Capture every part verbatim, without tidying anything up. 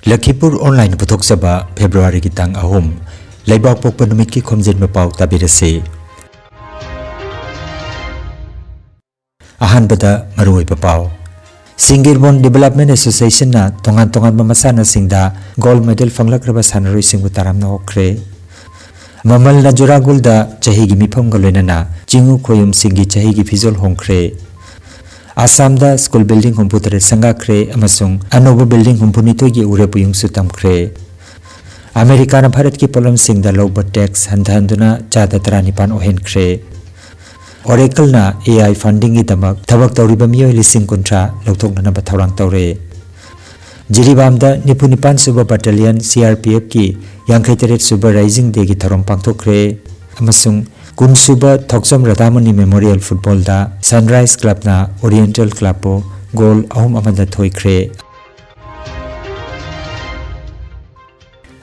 ꯂꯈꯤꯄꯨꯔ online ꯄꯨꯊꯣꯛꯆꯕ ꯐꯦꯕ꯭ꯔꯨꯋꯥꯔꯤꯒꯤ ꯇꯥꯡ ꯑꯍꯨꯝ, ꯂꯩꯕꯥꯛ ꯄꯣꯛꯄ ꯅꯨꯃꯤꯠꯀꯤ ꯈꯣꯝꯖꯤꯟꯕ ꯄꯥꯎ ꯇꯥꯕꯤꯔꯁꯤ꯫ ꯑꯍꯥꯟꯕꯗ ꯃꯔꯨꯑꯣꯏꯕ ꯄꯥꯎ꯫ ꯁꯤꯡꯒꯤꯔꯕꯣꯟ ꯗꯤꯕꯦꯂꯞꯃꯦꯟ ꯑꯦꯁꯣꯁꯤꯌꯦꯁꯟꯅ ꯇꯣꯉꯥꯟ ꯇꯣꯉꯥꯟꯕ ꯃꯁꯥꯟꯅꯁꯤꯡꯗ ꯒꯣꯜꯗ ꯃꯦꯗꯜ ꯐꯪꯂꯛꯈ꯭ꯔꯕ ꯁꯥꯟꯅꯔꯣꯏꯁꯤꯡꯕꯨ ꯇꯔꯥꯝꯅ ꯑꯣꯛꯈ꯭ꯔꯦ꯫ ꯃꯃꯜ ꯅꯖꯨꯔꯥꯒꯨꯜꯗ ꯆꯍꯤꯒꯤ ꯃꯤꯐꯝꯒ ꯂꯣꯏꯅꯅ ꯆꯤꯡꯎ ꯈꯣꯌꯨꯝꯁꯤꯡꯒꯤ ꯆꯍꯤꯒꯤ ꯐꯤꯖꯣꯜ ꯍꯣꯡꯈ꯭ꯔꯦ꯫ ꯑꯁꯥꯝꯗ ꯁ꯭ꯀꯨꯜ ꯕꯤꯜꯗꯤꯡ ꯍꯨꯝꯐꯨ ꯇꯔꯦꯠ ꯁꯪꯒꯥꯈ꯭ꯔꯦ ꯑꯃꯁꯨꯡ ꯑꯅꯧꯕ ꯕꯤꯜꯗꯤꯡ ꯍꯨꯝꯐꯨ ꯅꯤꯊꯣꯏꯒꯤ ꯎꯔꯦꯞ ꯎꯌꯨꯡꯁꯨ ꯇꯝꯈ꯭ꯔꯦ꯫ ꯑꯃꯦꯔꯤꯀꯥꯅ ꯚꯥꯔꯠꯀꯤ ꯄꯣꯠꯂꯝꯁꯤꯡꯗ ꯂꯧꯕ ꯇꯦꯛꯁ ꯍꯟꯊꯍꯟꯗꯨꯅ ꯆꯥꯗ ꯇꯔꯥꯅꯤꯄꯥꯟ ꯑꯣꯏꯍꯟꯈ꯭ꯔꯦ꯫ ꯑꯣꯔꯦꯀꯜꯅ ꯑꯦ ꯑꯥꯏ ꯐꯟꯗꯤꯡꯒꯤꯗꯃꯛ ꯊꯕꯛ ꯇꯧꯔꯤꯕ ꯃꯤꯑꯣꯏ ꯂꯤꯁꯤꯡ ꯀꯨꯟꯊ꯭ꯔꯥ ꯂꯧꯊꯣꯛꯅꯅꯕ ꯊꯧꯔꯥꯡ ꯇꯧꯔꯦ꯫ ꯖꯤꯔꯤꯕꯥꯝꯗ ꯅꯤꯐꯨ ꯅꯤꯄꯥꯟ ꯁꯨꯕ ꯕꯠꯇꯥꯂꯤꯌꯟ ꯁꯤ ꯑꯥꯔ ꯄꯤ ꯑꯦꯐꯀꯤ ꯌꯥꯡꯈꯩ ꯇꯔꯦꯠ ꯁꯨꯕ ꯔꯥꯏꯖꯤꯡ ꯗꯦꯒꯤ ꯊꯧꯔꯝ ꯄꯥꯡꯊꯣꯛꯈ꯭ꯔꯦ ꯑꯃꯁꯨꯡ ꯀꯨꯟ ꯁꯨꯕ ꯊꯣꯛꯆꯣꯝ ꯔꯥꯙꯥꯃꯨꯅꯤ ꯃꯦꯃꯣꯔꯤꯌꯦꯜ ꯐꯨꯠꯕꯣꯜꯗ ꯁꯟꯔꯥꯏꯖ ꯀ꯭ꯂꯕꯅ ꯑꯣꯔꯤꯌꯦꯟꯇꯦꯜ ꯀ꯭ꯂꯕꯄꯨ ꯒꯣꯜ ꯑꯍꯨꯝ ꯑꯃꯗ ꯊꯣꯏꯈ꯭ꯔꯦ꯫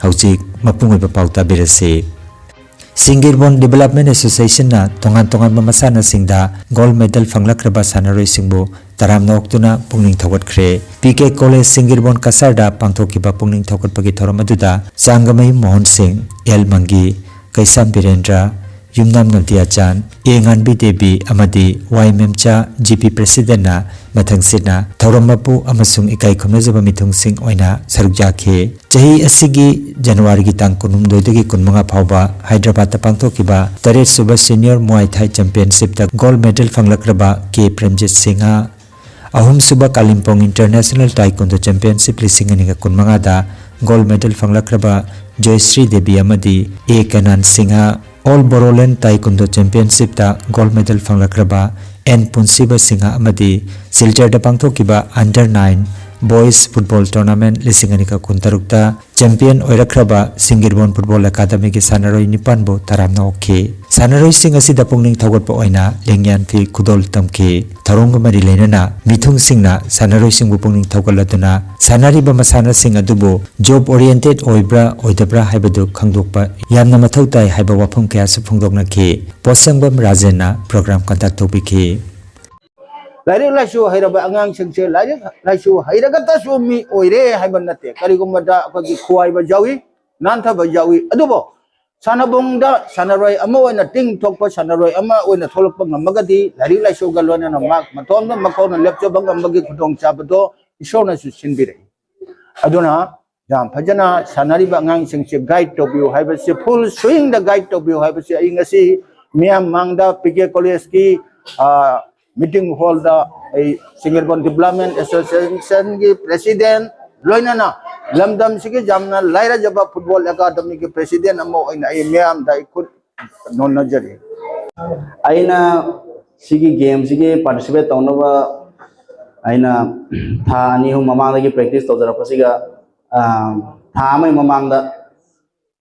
ꯍꯧꯖꯤꯛ ꯃꯄꯨꯡ ꯑꯣꯏꯕ ꯄꯥꯎ ꯇꯥꯕꯤꯔꯁꯤ꯫ ꯁꯤꯡꯒꯤꯔꯕꯣꯟ ꯗꯤꯕꯦꯂꯞꯃꯦꯟ ꯑꯦꯁꯣꯁꯤꯌꯦꯁꯟꯅ ꯇꯣꯉꯥꯟ ꯇꯣꯉꯥꯟꯕ ꯃꯁꯥꯟꯅꯁꯤꯡꯗ ꯒꯣꯜꯗ ꯃꯦꯗꯜ ꯐꯪꯂꯛꯈ꯭ꯔꯕ ꯁꯥꯟꯅꯔꯣꯏꯁꯤꯡꯕꯨ ꯇꯔꯥꯝꯅ ꯑꯣꯛꯇꯨꯅ ꯄꯨꯛꯅꯤꯡ ꯊꯧꯒꯠꯈ꯭ꯔꯦ꯫ ꯄꯤ ꯀꯦ ꯀꯣꯂꯦꯖ ꯁꯤꯡꯒꯤꯔꯕꯣꯟ ꯀꯁꯥꯔꯗ ꯄꯥꯡꯊꯣꯛꯈꯤꯕ ꯄꯨꯛꯅꯤꯡ ꯊꯧꯒꯠꯄꯒꯤ ꯊꯧꯔꯝ ꯑꯗꯨꯗ ꯆꯥꯡꯒꯃꯌꯨꯝ ꯃꯣꯍꯟ ꯁꯤꯡ, ꯑꯦꯜ ꯃꯪꯒꯤ, ꯀꯩꯁꯥꯝ ꯕꯤꯔꯦꯟꯗ꯭ꯔ, ꯌꯨꯝꯅꯥꯝ ꯅꯣꯗꯤꯌꯥꯆꯥꯟ, ꯑꯦ ꯉꯥꯟꯕꯤ ꯗꯦꯕꯤ ꯑꯃꯗꯤ ꯋꯥꯏ ꯃꯦꯝꯆꯥ, ꯖꯤ ꯄꯤ ꯄ꯭ꯔꯦꯁꯤꯗꯦꯟꯠꯅ ꯃꯊꯪꯁꯤꯠꯅ ꯊꯧꯔꯝ ꯃꯄꯨ ꯑꯃꯁꯨꯡ ꯏꯀꯥꯏ ꯈꯨꯝꯅꯖꯕ ꯃꯤꯊꯨꯡꯁꯤꯡ ꯑꯣꯏꯅ ꯁꯔꯨꯛ ꯌꯥꯈꯤ꯫ ꯆꯍꯤ ꯑꯁꯤꯒꯤ ꯖꯅꯋꯥꯔꯤꯒꯤ ꯇꯥꯡ ꯀꯨꯟꯍꯨꯝꯗꯣꯏꯗꯒꯤ ꯀꯨꯟꯃꯉꯥ ꯐꯥꯎꯕ ꯍꯥꯏꯗ꯭ꯔꯕꯥꯗꯇ ꯄꯥꯡꯊꯣꯛꯈꯤꯕ ꯇꯔꯦꯠ ꯁꯨꯕ ꯁꯤꯅꯤꯌꯔ ꯃꯨꯋꯥꯏ ꯊꯥꯏ ꯆꯦꯝꯄꯤꯌꯟꯁꯤꯞꯇ ꯒꯣꯜꯗ ꯃꯦꯗꯜ ꯐꯪꯂꯛꯂꯕ ꯀꯦ ꯄ꯭ꯔꯦꯝꯖꯤꯠ ꯁꯤꯡꯍ, ꯑꯍꯨꯝꯁꯨꯕ ꯀꯥꯂꯤꯝꯄꯣꯡ ꯏꯟꯇꯔꯅꯦꯁꯅꯦꯜ ꯇꯥꯏꯀꯨꯟꯗꯣ ꯆꯦꯝꯄꯤꯌꯟꯁꯤꯞ ꯂꯤꯁꯤꯡ ꯑꯅꯤꯒ ꯀꯨꯟꯃꯉꯥꯗ ꯒꯣꯜꯗ ꯃꯦꯗꯜ ꯐꯪꯂꯛꯈ꯭ꯔꯕ ꯖꯣꯏꯁ꯭ꯔꯤ ꯗꯦꯕꯤ ꯑꯃꯗꯤ A Kanan Singh, all Bodoland taekwondo ꯆꯦꯝꯄꯤꯌꯟꯁꯤꯞꯇ ꯒꯣꯜꯗ ꯃꯦꯗꯜ ꯐꯪꯂꯛꯈ꯭ꯔꯕ ꯑꯦꯟ ꯄꯨꯟꯁꯤꯕ ꯁꯤꯡꯍ ꯑꯃꯗꯤ ꯁꯤꯜꯆꯔꯗ ꯄꯥꯡꯊꯣꯛꯈꯤꯕ under nine boys football tournament ꯂꯤꯁꯤꯡ ꯑꯅꯤꯒ ꯀꯨꯟꯇꯔꯨꯛꯇ ꯆꯦꯝꯄꯤꯌꯟ ꯑꯣꯏꯔꯛꯈ꯭ꯔꯕ ꯁꯤꯡꯒꯤꯔꯕꯣꯟ ꯐꯨꯠꯕꯣꯜ ꯑꯦꯀꯥꯗꯃꯤꯒꯤ ꯁꯥꯟꯅꯔꯣꯏ ꯅꯤꯄꯥꯟꯕꯨ ꯇꯔꯥꯝꯅ ꯑꯣꯛꯈꯤ꯫ ꯁꯥꯟꯅꯔꯣꯏꯁꯤꯡ ꯑꯁꯤꯗ ꯄꯨꯛꯅꯤꯡ ꯊꯧꯒꯠꯄ ꯑꯣꯏꯅ ꯂꯦꯡꯌꯥꯟ ꯐꯤ ꯈꯨꯗꯣꯜ ꯇꯝꯈꯤ꯫ ꯊꯧꯔꯝꯒ ꯃꯔꯤ ꯂꯩꯅꯅ ꯃꯤꯊꯨꯡꯁꯤꯡꯅ ꯁꯥꯟꯅꯔꯣꯏꯁꯤꯡꯕꯨ ꯄꯨꯛꯅꯤꯡ ꯊꯧꯒꯠꯂꯗꯨꯅ ꯁꯥꯟꯅꯔꯤꯕ ꯃꯁꯥꯟꯅꯁꯤꯡ ꯑꯗꯨꯕꯨ ꯖꯣꯕ ꯑꯣꯔꯤꯌꯦꯟꯇꯦꯗ ꯑꯣꯏꯕ꯭ꯔꯥ ꯑꯣꯏꯗꯕ꯭ꯔꯥ ꯍꯥꯏꯕꯗꯨ ꯈꯪꯗꯣꯛꯄ ꯌꯥꯝꯅ ꯃꯊꯧ ꯇꯥꯏ ꯍꯥꯏꯕ ꯋꯥꯐꯝ ꯀꯌꯥꯁꯨ ꯐꯣꯡꯗꯣꯛꯅꯈꯤ꯫ ꯄꯣꯠꯁꯪꯕꯝ ꯔꯥꯖꯦꯟꯅ ꯄ꯭ꯔꯣꯒ꯭ꯔꯥꯝ ꯀꯟꯗꯛ ꯇꯧꯕꯤꯈꯤ꯫ ꯂꯥꯏꯔꯤꯛ ꯂꯥꯏꯁꯨ ꯍꯩꯔꯕ ꯑꯉꯥꯡꯁꯤꯡꯁꯦ ꯂꯥꯏꯔꯤꯛ ꯂꯥꯏꯁꯨ ꯍꯩꯔꯒꯇꯁꯨ ꯃꯤ ꯑꯣꯏꯔꯦ ꯍꯥꯏꯕ ꯅꯠꯇꯦ꯫ ꯀꯔꯤꯒꯨꯝꯕꯗ ꯑꯩꯈꯣꯏꯒꯤ ꯈꯨꯋꯥꯏꯕ ꯌꯥꯎꯏ, ꯅꯥꯟꯊꯕ ꯌꯥꯎꯏ꯫ ꯑꯗꯨꯕꯨ ꯁꯥꯟꯅꯕꯨꯡꯗ ꯁꯥꯟꯅꯔꯣꯏ ꯑꯃ ꯑꯣꯏꯅ, ꯇꯤꯡ ꯊꯣꯛꯄ ꯁꯥꯟꯅꯔꯣꯏ ꯑꯃ ꯑꯣꯏꯅ ꯊꯣꯛꯂꯛꯄ ꯉꯝꯃꯒꯗꯤ, ꯂꯥꯏꯔꯤꯛ ꯂꯥꯏꯁꯨꯒ ꯂꯣꯏꯅꯅ ꯃꯍꯥꯛ ꯃꯇꯣꯝꯇ ꯃꯈꯣꯡꯅ ꯂꯦꯞꯆꯕ ꯉꯝꯕꯒꯤ ꯈꯨꯗꯣꯡꯆꯥꯕꯗꯣ ꯏꯁꯣꯔꯅꯁꯨ ꯁꯤꯟꯕꯤꯔꯛꯏ꯫ ꯑꯗꯨꯅ ꯌꯥꯝ ꯐꯖꯅ ꯁꯥꯟꯅꯔꯤꯕ ꯑꯉꯥꯡꯁꯤꯡꯁꯦ ꯒꯥꯏꯗ ꯇꯧꯕꯤꯌꯨ ꯍꯥꯏꯕꯁꯦ, ꯐꯨꯜ ꯁ꯭ꯋꯤꯡꯗ ꯒꯥꯏꯗ ꯇꯧꯕꯤꯌꯨ ꯍꯥꯏꯕꯁꯦ ꯑꯩ ꯉꯁꯤ ꯃꯤꯌꯥꯝ ꯃꯥꯡꯗ ꯄꯤ ꯀꯦ ꯀꯣꯂꯦꯖꯀꯤ, ꯑ, ꯃꯤꯇꯤꯡ ꯍꯣꯜꯗ ꯑꯩ ꯁꯤꯡꯒꯔꯕꯣꯟ ꯗꯤꯕ꯭ꯂꯞꯃꯦꯟ ꯑꯦꯁꯣꯁꯤꯌꯦꯁꯟꯒꯤ ꯄ꯭ꯔꯦꯁꯤꯗꯦꯟ, ꯂꯣꯏꯅꯅ ꯂꯝꯗꯝꯁꯤꯒꯤ ꯌꯥꯝꯅ ꯂꯥꯏꯔꯖꯕ ꯐꯨꯠꯕꯣꯜ ꯑꯦꯀꯥꯗꯃꯤꯒꯤ ꯄ꯭ꯔꯦꯁꯤꯗꯦꯟ ꯑꯃ ꯑꯣꯏꯅ ꯑꯩ ꯃꯤꯌꯥꯝꯗ ꯑꯩ ꯈꯨꯠ ꯅꯣꯟꯅꯖꯔꯤ꯫ ꯑꯩꯅ ꯁꯤꯒꯤ ꯒꯦꯝꯁꯤꯒꯤ ꯄꯥꯔꯇꯤꯁꯤꯄꯦꯠ ꯇꯧꯅꯕ ꯑꯩꯅ ꯊꯥ ꯑꯅꯤ ꯑꯍꯨꯝ ꯃꯃꯥꯡꯗꯒꯤ ꯄ꯭ꯔꯦꯛꯇꯤꯁ ꯇꯧꯖꯔꯛꯄꯁꯤꯒ, ꯑ, ꯊꯥ ꯑꯃꯒꯤ ꯃꯃꯥꯡꯗ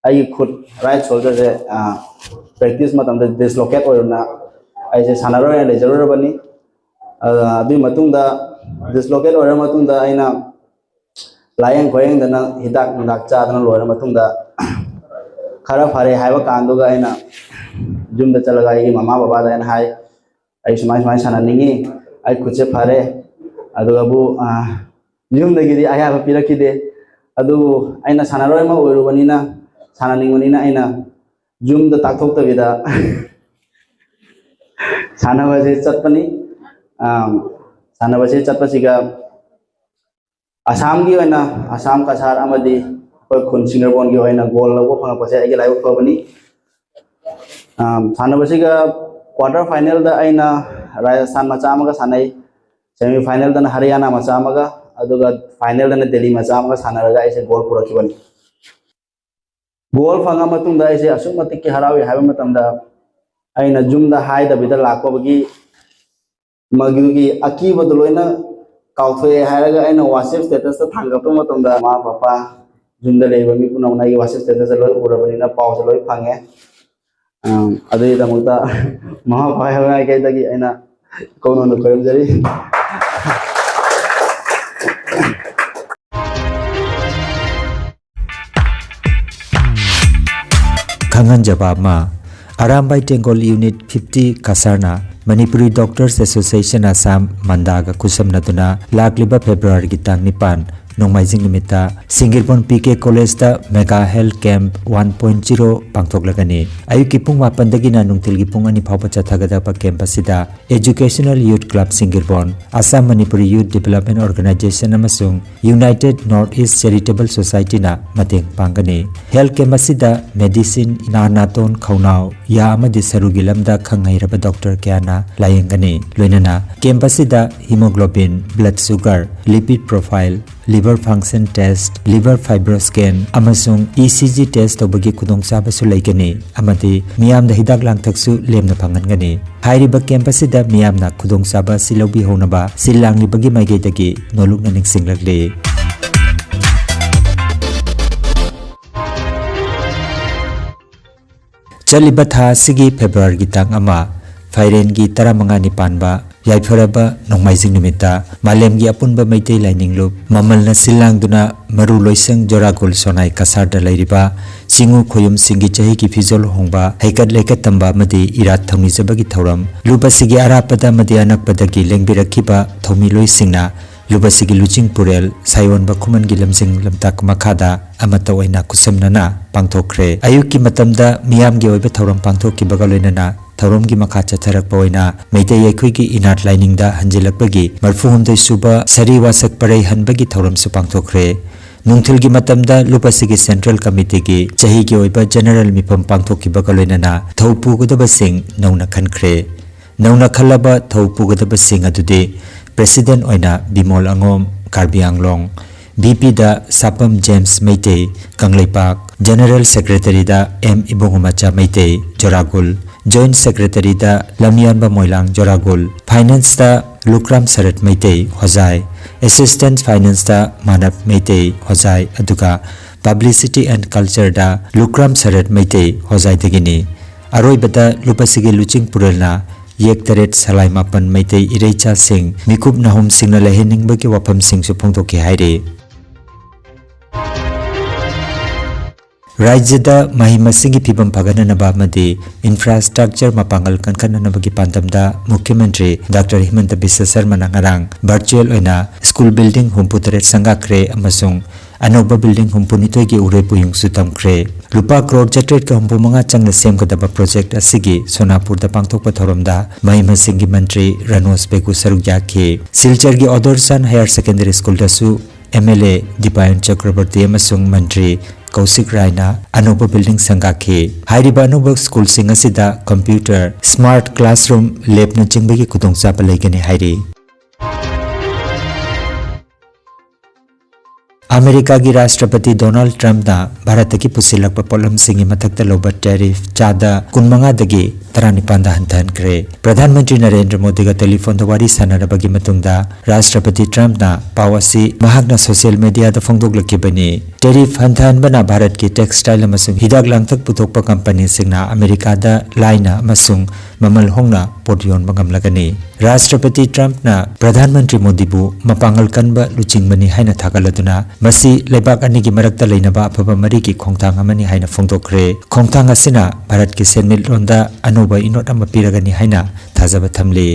ꯑꯩꯒꯤ ꯈꯨꯠ ꯔꯥꯏꯠ ꯁꯣꯜꯗꯔꯁꯦ ꯄ꯭ꯔꯦꯛꯇꯤꯁ ꯃꯇꯝꯗ ꯗꯤꯁꯂꯣꯀꯦꯠ ꯑꯣꯏꯔꯨꯅ ꯑꯩꯁꯦ ꯁꯥꯟꯅꯔꯣꯏ ꯍꯥꯏꯅ ꯂꯩꯖꯔꯨꯔꯕꯅꯤ꯫ ꯑꯗꯨꯒꯤ ꯃꯇꯨꯡꯗ, ꯗꯤꯁꯂꯣꯀꯦꯠ ꯑꯣꯏꯔ ꯃꯇꯨꯡꯗ ꯑꯩꯅ ꯂꯥꯏꯌꯦꯡ ꯈꯣꯌꯦꯡꯗꯅ, ꯍꯤꯗꯥꯛ ꯅꯨꯡꯗꯥꯛ ꯆꯥꯗꯅ ꯂꯣꯏꯔ ꯃꯇꯨꯡꯗ, ꯈꯔ ꯐꯔꯦ ꯍꯥꯏꯕ ꯀꯥꯟꯗꯨꯒ ꯑꯩꯅ ꯌꯨꯝꯗ ꯆꯠꯂꯒ ꯑꯩꯒꯤ ꯃꯃꯥ ꯕꯕꯥꯗ ꯑꯩꯅ ꯍꯥꯏ, "ꯑꯩ ꯁꯨꯃꯥꯏ ꯁꯨꯃꯥꯏꯅ ꯁꯥꯟꯅꯅꯤꯡꯉꯤ, ꯑꯩ ꯈꯨꯠꯁꯦ ꯐꯔꯦ, ꯑꯗꯨꯒꯕꯨ, ꯑ, ꯌꯨꯝꯗꯒꯤꯗꯤ ꯑꯌꯥꯕ ꯄꯤꯔꯛꯈꯤꯗꯦ꯫ ꯑꯗꯨꯕꯨ ꯑꯩꯅ ꯁꯥꯟꯅꯔꯣꯏ ꯑꯃ ꯑꯣꯏꯔꯨꯕꯅꯤꯅ, ꯁꯥꯟꯅꯅꯤꯡꯕꯅꯤꯅ ꯑꯩꯅ ꯌꯨꯝꯗ ꯇꯥꯛꯊꯣꯛꯇꯕꯤꯗ ꯁꯥꯟꯅꯕꯁꯦ ꯆꯠꯄꯅꯤ꯫ ꯑ, ꯁꯥꯟꯅꯕꯁꯦ ꯆꯠꯄꯁꯤꯒ ꯑꯁꯥꯝꯒꯤ ꯑꯣꯏꯅ, ꯑꯁꯥꯝ ꯀꯁꯥꯔ ꯑꯃꯗꯤ ꯑꯩꯈꯣꯏ ꯈꯨꯟ ꯁꯤꯡꯒꯔꯕꯣꯟꯒꯤ ꯑꯣꯏꯅ ꯒꯣꯜ ꯂꯧꯕ ꯐꯪꯉꯛꯄꯁꯦ ꯑꯩꯒꯤ ꯂꯥꯏꯕꯛ ꯐꯕꯅꯤ꯫ ꯑ, ꯁꯥꯟꯅꯕꯁꯤꯒ ꯀ꯭ꯋꯥꯇꯔ ꯐꯥꯏꯅꯦꯜꯗ ꯑꯩꯅ ꯔꯥꯖꯁꯊꯥꯟ ꯃꯆꯥ ꯑꯃꯒ ꯁꯥꯟꯅꯩ, ꯁꯦꯃꯤ ꯐꯥꯏꯅꯦꯜꯗꯅ ꯍꯔꯤꯌꯥꯅꯥ ꯃꯆꯥ ꯑꯃꯒ, ꯑꯗꯨꯒ ꯐꯥꯏꯅꯦꯜꯗꯅ ꯗꯦꯜꯂꯤ ꯃꯆꯥ ꯑꯃꯒ ꯁꯥꯟꯅꯔꯒ ꯑꯩꯁꯦ ꯒꯣꯜ ꯄꯨꯔꯛꯈꯤꯕꯅꯤ꯫ ꯒꯣꯜ ꯐꯪꯉ ꯃꯇꯨꯡꯗ ꯑꯩꯁꯦ ꯑꯁꯨꯛ ꯃꯇꯤꯛꯀꯤ ꯍꯔꯥꯎꯏ ꯍꯥꯏꯕ ꯃꯇꯝꯗ, ꯑꯩꯅ ꯌꯨꯝꯗ ꯍꯥꯏꯗꯕꯤꯗ ꯂꯥꯛꯄꯒꯤ ꯃꯗꯨꯒꯤ ꯑꯀꯤꯕꯗꯨ ꯂꯣꯏꯅ ꯀꯥꯎꯊꯣꯛꯑꯦ ꯍꯥꯏꯔꯒ ꯑꯩꯅ WhatsApp status ꯇ ꯊꯥꯡꯒꯠꯄ ꯃꯇꯝꯗ, ꯃꯃꯥ ꯄꯄꯥ, ꯌꯨꯝꯗ ꯂꯩꯔꯤꯕ ꯃꯤ ꯄꯨꯝꯅꯃꯛꯅ ꯑꯩꯒꯤ WhatsApp status ꯇ ꯂꯣꯏ ꯎꯔꯕꯅꯤꯅ ꯄꯥꯎꯁꯦ ꯂꯣꯏ ꯐꯪꯉꯦ꯫ ꯑꯝ, ꯑꯗꯨꯒꯤꯗꯃꯛꯇ ꯃꯃꯥ ꯄꯄꯥ ꯃꯥꯏꯀꯩꯗꯒꯤ ꯑꯩꯅ ꯀꯣꯅꯣꯟꯗ ꯈꯣꯏꯔꯝꯖꯔꯤ꯫ ꯈꯪꯍꯟꯖꯕ ꯑꯃ, ꯑꯔꯥꯝꯕꯥꯏ ꯇꯦꯡꯒꯣꯜ ꯌꯨꯅꯤꯠ ꯐꯤꯐꯇꯤ ꯀꯁꯥꯔꯅ ꯃꯅꯤꯄꯨꯔꯤ ꯗꯣꯛꯇꯔꯁ ꯑꯦꯁꯣꯁꯤꯌꯦꯁꯟ ꯑꯁꯥꯝ ꯃꯟꯗꯥꯒ ꯈꯨꯠꯁꯝꯅꯗꯨꯅ ꯂꯥꯛꯂꯤꯕ ꯐꯦꯕ꯭ꯔꯨꯋꯥꯔꯤꯒꯤ ꯇꯥꯡ ꯅꯤꯄꯥꯟ ꯅꯣꯡꯃꯥꯏꯖꯤꯡ ꯅꯨꯃꯤꯠꯇ ꯁꯤꯡꯒꯤꯔꯕꯣꯟ ꯄꯤ ꯀꯦ ꯀꯣꯂꯦꯖꯇ mega health camp one point zero ꯄꯥꯡꯊꯣꯛꯂꯒꯅꯤ꯫ ꯑꯌꯨꯛꯀꯤ ꯄꯨꯡ ꯃꯥꯄꯟꯗꯒꯤꯅ ꯅꯨꯡꯊꯤꯜꯒꯤ ꯄꯨꯡ ꯑꯅꯤ ꯐꯥꯎꯕ ꯆꯠꯊꯒꯗꯕ ꯀꯦꯝꯞ ꯑꯁꯤꯗ Educational Youth Club ꯁꯤꯡꯒꯤꯔꯕꯣꯟ, Assam Manipuri Youth Development Organisation ꯑꯃꯁꯨꯡ United North East Charitable Societyꯅ ꯃꯇꯦꯡ ꯄꯥꯡꯒꯅꯤ꯫ ꯍꯦꯜꯊ ꯀꯦꯝꯞ ꯑꯁꯤꯗ ꯃꯦꯗꯤꯁꯤꯟ, ꯅꯥ ꯅꯥꯇꯣꯟ, ꯈꯧꯅꯥꯎ, ꯌꯥ ꯑꯃꯗꯤ ꯁꯔꯨꯒꯤ ꯂꯝꯗ ꯈꯪ ꯍꯩꯔꯕ ꯗꯣꯛꯇꯔ ꯀꯌꯥꯅ ꯂꯥꯌꯦꯡꯒꯅꯤ꯫ ꯂꯣꯏꯅꯅ ꯀꯦꯝꯞ ꯑꯁꯤꯗ hemoglobin, blood sugar, lipid profile, liver function test, liver fibroscan ꯑꯃꯁꯨꯡ E C G test ꯇꯧꯕꯒꯤ ꯈꯨꯗꯣꯡꯆꯥꯕꯁꯨ ꯂꯩꯒꯅꯤ ꯑꯃꯗꯤ ꯃꯤꯌꯥꯝꯗ ꯍꯤꯗꯥꯛ ꯂꯥꯡꯊꯛꯁꯨ ꯂꯦꯝꯅ ꯐꯪꯍꯟꯒꯅꯤ꯫ ꯍꯥꯏꯔꯤꯕ ꯀꯦꯝꯞ ꯑꯁꯤꯗ ꯃꯤꯌꯥꯝꯅ ꯈꯨꯗꯣꯡꯆꯥꯕ ꯑꯁꯤ ꯂꯧꯕꯤꯍꯧꯅꯕ ꯁꯤꯜ ꯂꯥꯡꯂꯤꯕꯒꯤ ꯃꯥꯏꯀꯩꯗꯒꯤ ꯅꯣꯂꯨꯛꯅ ꯅꯤꯡꯁꯤꯡꯂꯛꯂꯤ꯫ ꯆꯠꯂꯤꯕ ꯊꯥ ꯑꯁꯤꯒꯤ ꯐꯦꯕ꯭ꯔꯨꯋꯥꯔꯤꯒꯤ ꯇꯥꯡ ꯑꯃ, ꯐꯥꯏꯔꯦꯟꯒꯤ ꯇꯔꯥꯃꯉꯥꯅꯤ ꯄꯥꯟꯕ ꯌꯥꯏꯐꯔꯕ ꯅꯣꯡꯃꯥꯏꯖꯤꯡ ꯅꯨꯃꯤꯠꯇ ꯃꯥꯂꯦꯝꯒꯤ ꯑꯄꯨꯟꯕ ꯃꯩꯇꯩ ꯂꯥꯏꯅꯤꯡ ꯂꯨꯞ ꯃꯃꯜꯅ ꯁꯤꯜ ꯂꯥꯡꯗꯨꯅ ꯃꯔꯨ ꯂꯣꯏꯁꯪ ꯖꯣꯔꯥꯒꯨꯜ ꯁꯣꯅꯥꯏ ꯀꯁꯥꯔꯗ ꯂꯩꯔꯤꯕ ꯆꯤꯡꯉꯨ ꯈꯣꯌꯨꯝꯁꯤꯡꯒꯤ ꯆꯍꯤꯒꯤ ꯐꯤꯖꯣꯜ ꯍꯣꯡꯕ, ꯍꯩꯀꯠ ꯂꯩꯀꯠ ꯇꯝꯕ ꯑꯃꯗꯤ ꯏꯔꯥꯠ ꯊꯧꯅꯤꯖꯕꯒꯤ ꯊꯧꯔꯝ ꯂꯨꯞ ꯑꯁꯤꯒꯤ ꯑꯔꯥꯞꯄꯗ ꯑꯃꯗꯤ ꯑꯅꯛꯄꯗꯒꯤ ꯂꯦꯡꯕꯤꯔꯛꯈꯤꯕ ꯊꯧꯃꯤꯂꯣꯏꯁꯤꯡꯅ ꯂꯨꯞ ꯑꯁꯤꯒꯤ ꯂꯨꯆꯤꯡ ꯄꯨꯔꯦꯜ ꯁꯥꯌꯣꯟꯕ ꯈꯨꯃꯟꯒꯤ ꯂꯝꯖꯤꯡ ꯂꯝꯇꯥꯛ ꯃꯈꯥꯗ ꯑꯃꯠꯇ ꯑꯣꯏꯅ ꯈꯨꯠꯁꯝꯅꯅ ꯄꯥꯡꯊꯣꯛꯈ꯭ꯔꯦ꯫ ꯑꯌꯨꯛꯀꯤ ꯃꯇꯝꯗ ꯃꯤꯌꯥꯝꯒꯤ ꯑꯣꯏꯕ ꯊꯧꯔꯝ ꯄꯥꯡꯊꯣꯛꯈꯤꯕꯒ ꯂꯣꯏꯅꯅ ꯊꯧꯔꯝꯒꯤ ꯃꯈꯥ ꯆꯠꯊꯔꯛꯄ ꯑꯣꯏꯅ ꯃꯩꯇꯩ ꯑꯩꯈꯣꯏꯒꯤ ꯏꯅꯥꯠ ꯂꯥꯏꯅꯤꯡꯗ ꯍꯟꯖꯤꯜꯂꯛꯄꯒꯤ ꯃꯔꯐꯨ ꯍꯨꯝꯗꯣꯏ ꯁꯨꯕ ꯁꯔꯤ ꯋꯥꯁꯛ ꯄꯔꯩ ꯍꯟꯕꯒꯤ ꯊꯧꯔꯝꯁꯨ ꯄꯥꯡꯊꯣꯛꯈ꯭ꯔꯦ꯫ ꯅꯨꯡꯊꯤꯜꯒꯤ ꯃꯇꯝꯗ ꯂꯨꯞ ꯑꯁꯤꯒꯤ ꯁꯦꯟꯇ꯭ꯔꯦꯜ ꯀꯃꯤꯇꯤꯒꯤ ꯆꯍꯤꯒꯤ ꯑꯣꯏꯕ ꯖꯦꯅꯔꯦꯜ ꯃꯤꯐꯝ ꯄꯥꯡꯊꯣꯛꯈꯤꯕꯒ ꯂꯣꯏꯅꯅ ꯊꯧ ꯄꯨꯒꯗꯕꯁꯤꯡ ꯅꯧꯅ ꯈꯟꯈ꯭ꯔꯦ꯫ ꯅꯧꯅ ꯈꯜꯂꯕ ꯊꯧ ꯄꯨꯒꯗꯕꯁꯤꯡ ꯑꯗꯨꯗꯤ ꯄ꯭ꯔꯦꯁꯤꯗꯦꯟꯠ ꯑꯣꯏꯅ ꯕꯤꯃꯣꯜ ꯑꯉꯣꯝ, ꯀꯥꯔꯕꯤ ꯑꯪꯂꯣꯡ, ꯚꯤ ꯄꯤꯗ ꯁꯥꯄꯝ ꯖꯦꯝꯁ ꯃꯩꯇꯩ, ꯀꯪꯂꯩꯄꯥꯛ, ꯖꯦꯅꯔꯦꯜ ꯁꯦꯀ꯭ꯔꯦꯇꯔꯤꯗ ꯑꯦꯝ ꯏꯕꯨꯡꯉꯣꯃꯆꯥ ꯃꯩꯇꯩ, ꯖꯣꯔꯥꯒꯨꯜ, ꯖꯣꯏꯟꯠ ꯁꯦꯀ꯭ꯔꯦꯇꯔꯤꯗ ꯂꯝꯌꯥꯟꯕ ꯃꯣꯏꯂꯥꯡ, ꯖꯣꯔꯥꯒꯨꯜ, ꯐꯥꯏꯅꯥꯟꯁꯇ ꯂꯨꯀ꯭ꯔꯥꯝ ꯁꯔꯠ ꯃꯩꯇꯩ, ꯍꯣꯖꯥꯏ, ꯑꯦꯁꯤꯁꯇꯦꯟꯠ ꯐꯥꯏꯅꯥꯟꯁꯇ ꯃꯥꯅꯕ ꯃꯩꯇꯩ, ꯍꯣꯖꯥꯏ, ꯑꯗꯨꯒ ꯄꯕ꯭ꯂꯤꯁꯤꯇꯤ ꯑꯦꯟ ꯀꯜꯆꯔꯗ ꯂꯨꯀ꯭ꯔꯥꯝ ꯁꯔꯠ ꯃꯩꯇꯩ, ꯍꯣꯖꯥꯏꯗꯒꯤꯅꯤ꯫ ꯑꯔꯣꯏꯕꯗ ꯂꯨꯞ ꯑꯁꯤꯒꯤ ꯂꯨꯆꯤꯡ ꯄꯨꯔꯦꯜꯅ ꯌꯦꯛ ꯇꯔꯦꯠ ꯁꯂꯥꯏ ꯃꯥꯄꯟ ꯃꯩꯇꯩ ꯏꯔꯩꯆꯥꯁꯤꯡ ꯃꯤꯀꯨꯞ ꯅꯥꯍꯨꯝꯁꯤꯡꯅ ꯂꯩꯍꯟꯅꯤꯡꯕꯒꯤ ꯋꯥꯐꯝꯁꯤꯡꯁꯨ ꯐꯣꯡꯗꯣꯛꯈꯤ ꯍꯥꯏꯔꯤ꯫ ꯔꯥꯖ꯭ꯌꯗ ꯃꯍꯩ ꯃꯁꯤꯡꯒꯤ ꯐꯤꯕꯝ ꯐꯒꯠꯅꯅꯕ ꯑꯃꯗꯤ infrastructure ꯃꯄꯥꯡꯒꯜ ꯀꯟꯈꯠꯅꯅꯕꯒꯤ ꯄꯥꯟꯗꯝꯗ ꯃꯨꯈ꯭ꯌ ꯃꯟꯇ꯭ꯔꯤ ꯗꯥꯛꯇꯔ ꯍꯤꯃꯟꯇ ꯕꯤꯁ꯭ꯋ ꯁꯔꯃꯅ ꯉꯔꯥꯡ virtual ꯑꯣꯏꯅ school building ꯍꯨꯝꯐꯨ ꯇꯔꯦꯠ ꯁꯪꯒꯥꯈ꯭ꯔꯦ ꯑꯃꯁꯨꯡ ꯑꯅꯧꯕ building ꯍꯨꯝꯐꯨ ꯅꯤꯊꯣꯏꯒꯤ ꯎꯔꯦ ꯄꯨꯌꯨꯡꯁꯨ ꯇꯝꯈ꯭ꯔꯦ꯫ ꯂꯨꯄꯥ ꯀ꯭ꯔꯣꯔ ꯆꯥꯇ꯭ꯔꯦꯠꯀ ꯍꯨꯝꯐꯨ ꯃꯉꯥ ꯆꯪꯅ ꯁꯦꯝꯒꯗꯕ project ꯑꯁꯤꯒꯤ ꯁꯣꯅꯥꯄꯨꯔꯗ ꯄꯥꯡꯊꯣꯛꯄ ꯊꯧꯔꯝꯗ ꯃꯍꯩ ꯃꯁꯤꯡꯒꯤ ꯃꯟꯇ꯭ꯔꯤ ꯔꯥꯅꯣꯖ ꯄꯦꯒꯨ ꯁꯔꯨꯛ ꯌꯥꯈꯤ꯫ ꯁꯤꯜꯆꯔꯒꯤ ꯑꯣꯗꯣꯔꯁꯥꯟ Higher Secondary Schoolꯗꯁꯨ M L A ꯗꯤꯄꯥꯌꯟ ꯆꯀ꯭ꯔꯕꯔꯇꯤ ꯑꯃꯁꯨꯡ ꯃꯟꯇ꯭ꯔꯤ ꯀꯧꯁꯤꯛ ꯔꯥꯏꯅ ꯑꯅꯧꯕ building ꯁꯪꯒꯥꯈꯤ꯫ ꯍꯥꯏꯔꯤꯕ ꯑꯅꯧꯕ schoolꯁꯤꯡ ꯑꯁꯤꯗ computer, smart classroom, labꯅꯆꯤꯡꯕꯒꯤ ꯈꯨꯗꯣꯡꯆꯥꯕ ꯂꯩꯒꯅꯤ ꯍꯥꯏꯔꯤ꯫ ꯑꯃꯦꯔꯤꯀꯥꯒꯤ ꯔꯥꯁꯇ꯭ꯔꯄꯇꯤ ꯗꯣꯅꯥꯜꯗ ꯇ꯭ꯔꯝꯞꯅ ꯚꯥꯔꯠꯇꯒꯤ ꯄꯨꯁꯤꯜꯂꯛꯄ ꯄꯣꯠꯂꯝꯁꯤꯡꯒꯤ ꯃꯊꯛꯇ ꯂꯧꯕ tariff ꯆꯥꯗ ꯀꯨꯟꯃꯉꯥꯗꯒꯤ ꯇꯔꯥꯅꯤꯄꯥꯟꯗ ꯍꯟꯊꯍꯟꯈ꯭ꯔꯦ꯫ ꯄ꯭ꯔꯙꯥꯟ ꯃꯟꯇ꯭ꯔꯤ ꯅꯔꯦꯟꯗ꯭ꯔ ꯃꯣꯗꯤꯒ ꯇꯦꯂꯤꯐꯣꯟꯗ ꯋꯥꯔꯤ ꯁꯥꯟꯅꯔꯕꯒꯤ ꯃꯇꯨꯡꯗ ꯔꯥꯁꯇ꯭ꯔꯄꯇꯤ ꯇ꯭ꯔꯝꯞꯅ ꯄꯥꯎ ꯑꯁꯤ ꯃꯍꯥꯛꯅ social mediaꯗ ꯐꯣꯡꯗꯣꯛꯂꯛꯈꯤꯕꯅꯤ꯫ Tariff ꯍꯟꯊꯍꯟꯕꯅ ꯚꯥꯔꯠꯀꯤ textile ꯑꯃꯁꯨꯡ ꯍꯤꯗꯥꯛ ꯂꯥꯡꯊꯛ ꯄꯨꯊꯣꯛꯄ ꯀꯝꯄꯅꯤꯁꯤꯡꯅ ꯑꯃꯦꯔꯤꯀꯥꯗ ꯂꯥꯏꯅ ꯑꯃꯁꯨꯡ ꯃꯃꯜ ꯍꯣꯡꯅ ꯄꯣꯠ ꯌꯣꯟꯕ ꯉꯝꯂꯒꯅꯤ꯫ ꯔꯥꯁꯇ꯭ꯔꯄꯇꯤ ꯇ꯭ꯔꯝꯞꯅ ꯄ꯭ꯔꯙꯥꯟ ꯃꯟꯇ꯭ꯔꯤ ꯃꯣꯗꯤꯕꯨ ꯃꯄꯥꯡꯒꯜ ꯀꯟꯕ ꯂꯨꯆꯤꯡꯕꯅꯤ ꯍꯥꯏꯅ ꯊꯥꯒꯠꯂꯗꯨꯅ, ꯃꯁꯤ ꯂꯩꯕꯥꯛ ꯑꯅꯤꯒꯤ ꯃꯔꯛꯇ ꯂꯩꯅꯕ ꯑꯐꯕ ꯃꯔꯤꯒꯤ ꯈꯣꯡꯊꯥꯡ ꯑꯃꯅꯤ ꯍꯥꯏꯅ ꯐꯣꯡꯗꯣꯛꯈ꯭ꯔꯦ꯫ ꯈꯣꯡꯊꯥꯡ ꯑꯁꯤꯅ ꯚꯥꯔꯠꯀꯤ ꯁꯦꯟꯃꯤꯠꯂꯣꯟꯗ ꯑꯅꯧꯕ ꯏꯅꯣꯠ ꯑꯃ ꯄꯤꯔꯒꯅꯤ ꯍꯥꯏꯅ ꯊꯥꯖꯕ ꯊꯝꯂꯤ꯫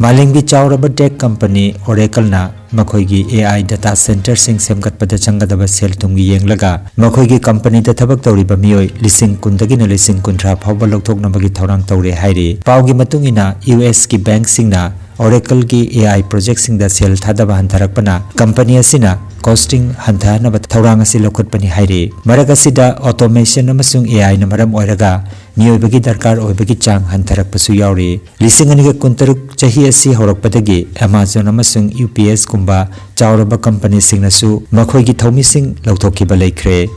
ꯃꯥꯂꯦꯝꯒꯤ ꯆꯥꯎꯔꯕ tech company Oracleꯅ ꯃꯈꯣꯏꯒꯤ A I data centerꯁꯤꯡ ꯁꯦꯝꯒꯠꯄꯗ ꯆꯪꯒꯗꯕ ꯁꯦꯜ ꯊꯨꯝꯒꯤ ꯌꯦꯡꯂꯒ, ꯃꯈꯣꯏꯒꯤ companyꯗ ꯊꯕꯛ ꯇꯧꯔꯤꯕ ꯃꯤꯑꯣꯏ ꯂꯤꯁꯤꯡ ꯀꯨꯟꯗꯒꯤꯅ ꯂꯤꯁꯤꯡ ꯀꯨꯟꯊ꯭ꯔꯥ ꯐꯥꯎꯕ ꯂꯧꯊꯣꯛꯅꯕꯒꯤ ꯊꯧꯔꯥꯡ ꯇꯧꯔꯦ ꯍꯥꯏꯔꯤ꯫ ꯄꯥꯎꯒꯤ ꯃꯇꯨꯡ ꯏꯟꯅ, U S ꯀꯤ bankꯁꯤꯡꯅ Oracleꯒꯤ A I projectꯁꯤꯡꯗ ꯁꯦꯜ ꯊꯥꯗꯕ ꯍꯟꯊꯔꯛꯄꯅ company ꯑꯁꯤꯅ costing ꯍꯟꯊꯍꯟꯅꯕ ꯊꯧꯔꯥꯡ ꯑꯁꯤ ꯂꯧꯈꯠꯄꯅꯤ ꯍꯥꯏꯔꯤ꯫ ꯃꯔꯛ ꯑꯁꯤꯗ, automation ꯑꯃꯁꯨꯡ A Iꯅ ꯃꯔꯝ ꯑꯣꯏꯔꯒ ꯃꯤꯑꯣꯏꯕꯒꯤ ꯗꯔꯀꯥꯔ ꯑꯣꯏꯕꯒꯤ ꯆꯥꯡ ꯍꯟꯊꯔꯛꯄꯁꯨ ꯌꯥꯎꯔꯤ꯫ ꯂꯤꯁꯤꯡ ꯑꯅꯤꯒ ꯀꯨꯟꯇꯔꯨꯛ ꯆꯍꯤ ꯑꯁꯤ ꯍꯧꯔꯛꯄꯗꯒꯤ Amazon ꯑꯃꯁꯨꯡ UPSꯒꯨꯝꯕ ꯆꯥꯎꯔꯕ companyꯁꯤꯡꯅꯁꯨ ꯃꯈꯣꯏꯒꯤ ꯊꯧꯃꯤꯁꯤꯡ ꯂꯧꯊꯣꯛꯈꯤꯕ ꯂꯩꯈ꯭ꯔꯦ꯫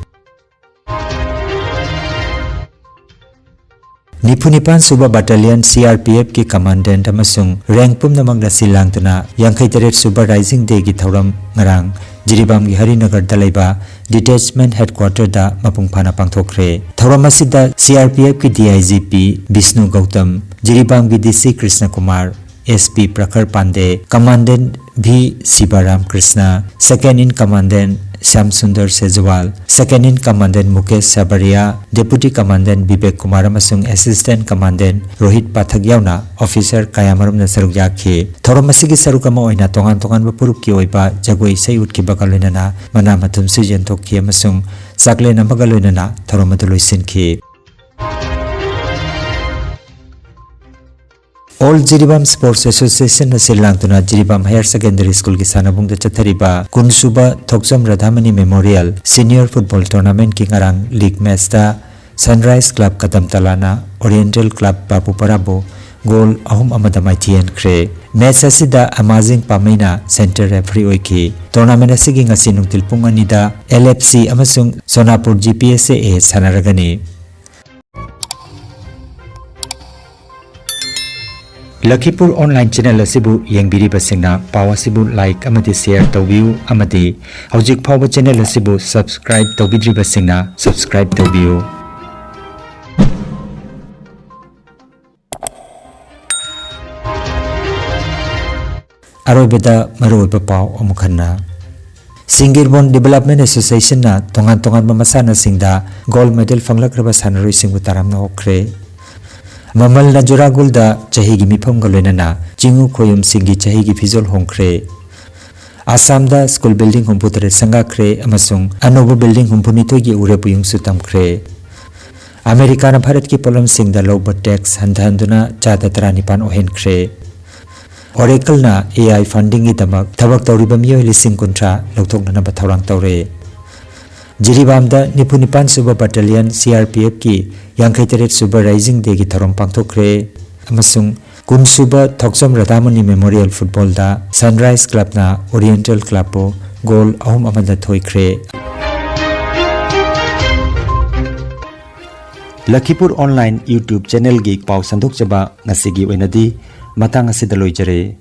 ꯅꯤꯐꯨ ꯅꯤꯄꯥꯟ ꯁꯨꯕ Battalion CRPFꯀꯤ commandant ꯑꯃꯁꯨꯡ rank ꯄꯨꯝꯅꯃꯛꯅ ꯁꯤꯜ ꯂꯥꯡꯗꯨꯅ ꯌꯥꯡꯈꯩ ꯇꯔꯦꯠ ꯁꯨꯕ Rising Dayꯒꯤ ꯊꯧꯔꯝ ꯉꯔꯥꯡ ꯖꯤꯔꯤꯕꯥꯝꯒꯤ ꯍꯔꯤꯅꯒꯔꯗ ꯂꯩꯕ detachment headquarterꯗ ꯃꯄꯨꯡ ꯐꯥꯅ ꯄꯥꯡꯊꯣꯛꯈ꯭ꯔꯦ꯫ ꯊꯧꯔꯝ ꯑꯁꯤꯗ CRPFꯀꯤ DIGP Bishnu Gautam, ꯖꯤꯔꯤꯕꯥꯝꯒꯤ DC Krishna Kumar, S P Prakhar Pandey, Commandant V Sibaram Krishna, Second in Commandant Shyam Sundar Sejwal, Second in Commandant Mukesh Sabaria, Deputy Commandant Vivek Kumar ꯑꯃꯁꯨꯡ Assistant Commandant ꯔꯣꯍꯤꯠ ꯄꯥꯊꯛ ꯌꯥꯎꯅ officer ꯀꯌꯥꯃꯔꯨꯝꯅ ꯁꯔꯨꯛ ꯌꯥꯈꯤ꯫ ꯊꯧꯔꯝ ꯑꯁꯤꯒꯤ ꯁꯔꯨꯛ ꯑꯃ ꯑꯣꯏꯅ ꯇꯣꯉꯥꯟ ꯇꯣꯉꯥꯟꯕ ꯐꯨꯔꯨꯞꯀꯤ ꯑꯣꯏꯕ ꯖꯒꯣꯏ ꯏꯁꯩ ꯎꯠꯈꯤꯕꯒ ꯂꯣꯏꯅꯅ ꯃꯅꯥ ꯃꯊꯨꯝꯁꯨ ꯌꯦꯟꯊꯣꯛꯈꯤ ꯑꯃꯁꯨꯡ ꯆꯥꯛꯂꯦꯟ ꯑꯃꯒ ꯂꯣꯏꯅꯅ ꯊꯧꯔꯝ ꯑꯗꯨ ꯂꯣꯏꯁꯤꯟꯈꯤ꯫ All Jiribam Sports Association ꯅ ꯁꯤꯜ ꯂꯥꯡꯗꯨꯅ ꯖꯤꯔꯤꯕꯥꯝ Higher Secondary School ꯒꯤ ꯁꯥꯟꯅꯕꯨꯡꯗ ꯆꯠꯊꯔꯤꯕ ꯀꯨꯟꯁꯨꯕ ꯊꯣꯛꯆꯣꯝ ꯔꯥꯙꯥꯃꯅꯤ Memorial Senior Football Tournament ꯀꯤ ꯉꯔꯥꯡ league match ꯇ Sunrise Club ꯀꯗꯝꯇꯂꯥꯅ Oriental Club ꯕꯥꯕꯨꯄꯔꯥꯕꯨ goal ꯑꯍꯨꯝ ꯑꯃꯗ ꯃꯥꯏꯊꯤꯍꯟꯈ꯭ꯔꯦ꯫ Match ꯑꯁꯤꯗ ꯑꯃꯥꯖꯤꯡ ꯄꯥꯃꯩꯅ center referee ꯑꯣꯏꯈꯤ꯫ Tournament ꯑꯁꯤꯒꯤ ꯉꯁꯤ ꯅꯨꯡꯊꯤꯜ ꯄꯨꯡ ꯑꯅꯤꯗ L F C ꯑꯃꯁꯨꯡ ꯁꯣꯅꯥꯄꯨꯔ G P S A ꯁꯥꯟꯅꯔꯒꯅꯤ꯫ ꯂꯈꯤꯄꯨꯔ online channel ꯑꯁꯤꯕꯨ ꯌꯦꯡꯕꯤꯔꯤꯕꯁꯤꯡꯅ ꯄꯥꯎ ꯑꯁꯤꯕꯨ like ꯑꯃꯗꯤ share ꯇꯧꯕꯤꯌꯨ ꯑꯃꯗꯤ ꯍꯧꯖꯤꯛ ꯐꯥꯎꯕ channel ꯑꯁꯤꯕꯨ subscribe ꯇꯧꯕꯤꯗ꯭ꯔꯤꯕꯁꯤꯡꯅ subscribe ꯇꯧꯕꯤꯌꯨ꯫ ꯑꯔꯣꯏꯕꯗ ꯃꯔꯨꯑꯣꯏꯕ ꯄꯥꯎ ꯑꯃꯨꯛ ꯍꯟꯅ꯫ ꯁꯤꯡꯒꯤꯔꯕꯣꯟ Development Association ꯅ ꯇꯣꯉꯥꯟ ꯇꯣꯉꯥꯟꯕ ꯃꯁꯥꯟꯅꯁꯤꯡꯗ gold medal ꯐꯪꯂꯛꯈ꯭ꯔꯕ ꯁꯥꯟꯅꯔꯣꯏꯁꯤꯡꯕꯨ ꯇꯔꯥꯝꯅ ꯑꯣꯛꯈ꯭ꯔꯦ꯫ ꯃꯃꯜꯅ ꯖꯨꯔꯥꯒꯨꯜꯗ ꯆꯍꯤꯒꯤ ꯃꯤꯐꯝꯒ ꯂꯣꯏꯅꯅ ꯆꯤꯡꯎ ꯈꯣꯌꯨꯝꯁꯤꯡꯒꯤ ꯆꯍꯤꯒꯤ ꯐꯤꯖꯣꯜ ꯍꯣꯡꯈ꯭ꯔꯦ꯫ ꯑꯁꯥꯝꯗ school building ꯍꯨꯝꯐꯨ ꯇꯔꯦꯠ ꯁꯪꯒꯥꯈ꯭ꯔꯦ ꯑꯃꯁꯨꯡ ꯑꯅꯧꯕ building ꯍꯨꯝꯐꯨ ꯅꯤꯊꯣꯏꯒꯤ ꯎꯔꯦꯞ ꯎꯌꯨꯡꯁꯨ ꯇꯝꯈ꯭ꯔꯦ꯫ ꯑꯃꯦꯔꯤꯀꯥꯅ ꯚꯥꯔꯠꯀꯤ ꯄꯣꯠꯂꯝꯁꯤꯡꯗ ꯂꯧꯕ tax ꯍꯟꯊꯍꯟꯗꯨꯅ ꯆꯥꯗ ꯇꯔꯥꯅꯤꯄꯥꯟ ꯑꯣꯏꯍꯟꯈ꯭ꯔꯦ꯫ Oracle ꯅ A I funding ꯒꯤꯗꯃꯛ ꯊꯕꯛ ꯇꯧꯔꯤꯕ ꯃꯤꯑꯣꯏ ꯂꯤꯁꯤꯡ ꯀꯨꯟꯊ꯭ꯔꯥ ꯂꯧꯊꯣꯛꯅꯅꯕ ꯊꯧꯔꯥꯡ ꯇꯧꯔꯦ꯫ ꯖꯤꯔꯤꯕꯥꯝꯗ ꯅꯤꯐꯨ ꯅꯤꯄꯥꯟ ꯁꯨꯕ Battalion C R P F ꯀꯤ ꯌꯥꯡꯈꯩ ꯇꯔꯦꯠ ꯁꯨꯕ Rising Day ꯒꯤ ꯊꯧꯔꯝ ꯄꯥꯡꯊꯣꯛꯈ꯭ꯔꯦ ꯑꯃꯁꯨꯡ ꯀꯨꯟ ꯁꯨꯕ ꯊꯣꯛꯆꯣꯝ ꯔꯥꯙꯥꯃꯅꯤ Memorial Football ꯗ Sunrise Club ꯅ Oriental Club ꯄꯨ goal ꯑꯍꯨꯝ ꯑꯃꯗ ꯊꯣꯏꯈ꯭ꯔꯦ꯫ ꯂꯈꯤꯄꯨꯔ online YouTube channel ꯒꯤ ꯄꯥꯎ ꯁꯟꯗꯣꯛꯆꯕ ꯉꯁꯤꯒꯤ ꯑꯣꯏꯅꯗꯤ ꯃꯇꯥꯡ ꯑꯁꯤꯗ ꯂꯣꯏꯖꯔꯦ꯫